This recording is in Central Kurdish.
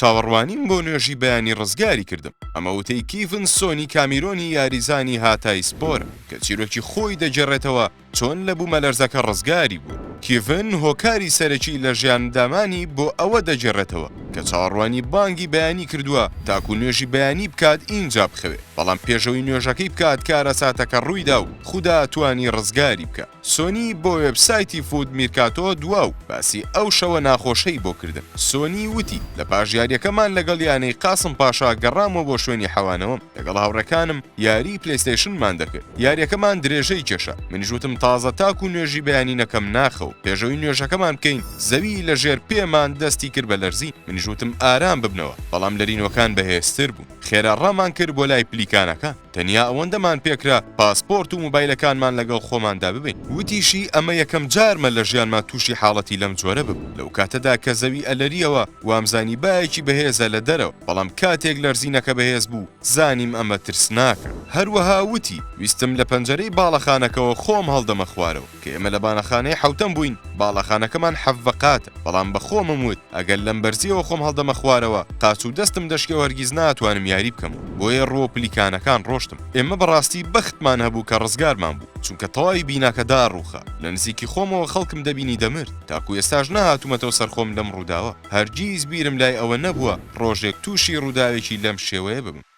چاوەڕوانیم بۆ نوێژی بەیانی ڕزگاری کردم. ئەمە وتەی کیڤن سۆنی کامیرۆنی یاریزانی هاتای سپۆرە، کە چیرۆکی خۆی دەگێڕێتەوە چۆن لە بوومەلەرزەکە ڕزگاری بوو. کیڤن هۆکاری سەرەکی لە ژیاندامانی بۆ ئەوە دەگێڕێتەوە کە چاوەڕوانی بانگی بەیانی کردووە تاکو نوێژی بەیانی بکات ئینجا بخەوێ، بەڵام پێشەوەی نوێژەکەی بکات کارەساتەکە ڕوویدا و خودا توانی ڕزگاری بکا. سۆنی بۆ وێبسایتی فوت میرکاتۆ دوا و باسی ئەو شەوە ناخۆشەی بۆ کردن. سۆنی وتی، لە پاش یارییەکەمان لەگەڵ یانەی قاسم پاشا گەڕامەوە بۆ شوێنی حەوانەوەم، لەگەڵ هاوڕێکانم یاریی پلەیستەیشنمان دەکرد. یارییەکەمان درێژەی کێشا. منیش وتم تازە تاکو نوێژی بەیانی نەکەم ناخەوم. پێش ئەوەی نوێژەکەمان بکەین، زەوی لە ژێر پێمان دەستی کرد بە لەرزین. منیش وتم ئارام ببنەوە، بەڵام لەرینۆکان بەهێزتر بوون. خێرا ڕامان کرد بۆ لای پلیکانەکان. تەنیا ئەوەندەمان پێکرا پاسپۆرت و موبایلەکانمان لەگەڵ خۆماندا ببەین. وتیشی، ئەمە یەکەم جارمە لە ژیانما تووشی حاڵەتی لەم جۆرە ببم، لەو کاتەدا کە زەوی ئەلەرییەوە وامزانی بایەکی بەهێزە لە دەرەوە، بەڵام کاتێک لەرزینەکە بەهێز بوو زانیم ئەمە ترسناکە. هەروەها وتی، ویستم لە پەنجەرەی باڵەخانەکەوە خۆم هەڵدەمە خوارەوە، کە ئێمە لە بانەخانەی حەوتەم بووین، باڵەخانەکەمان 17 قاتە، بەڵام بە خۆمم وت ئەگەر لەم بەرزییەوە خۆم هەڵدەمە خوارەوە قاچ و دەستم دەشکێ و هەرگیز ناتوانم یاری بکەم و بۆیە ڕووەو پلیکانەکان ڕۆشتم. ئێمە بەڕاستی بەختمان هەبوو کە ڕزگارمان بوو، چونکە تەواوی بیناکە داڕووخا. لە نزیکی خۆمەوە خەڵکم دەبینی دەمرد. تاکو ئێستاش نەهاتوومەتەوە سەر خۆم لەم ڕووداوە. هەرگیز بیرم لای ئەوە نەبووە ڕۆژێک تووشی ڕووداوێکی لەم شێوەیە ببم.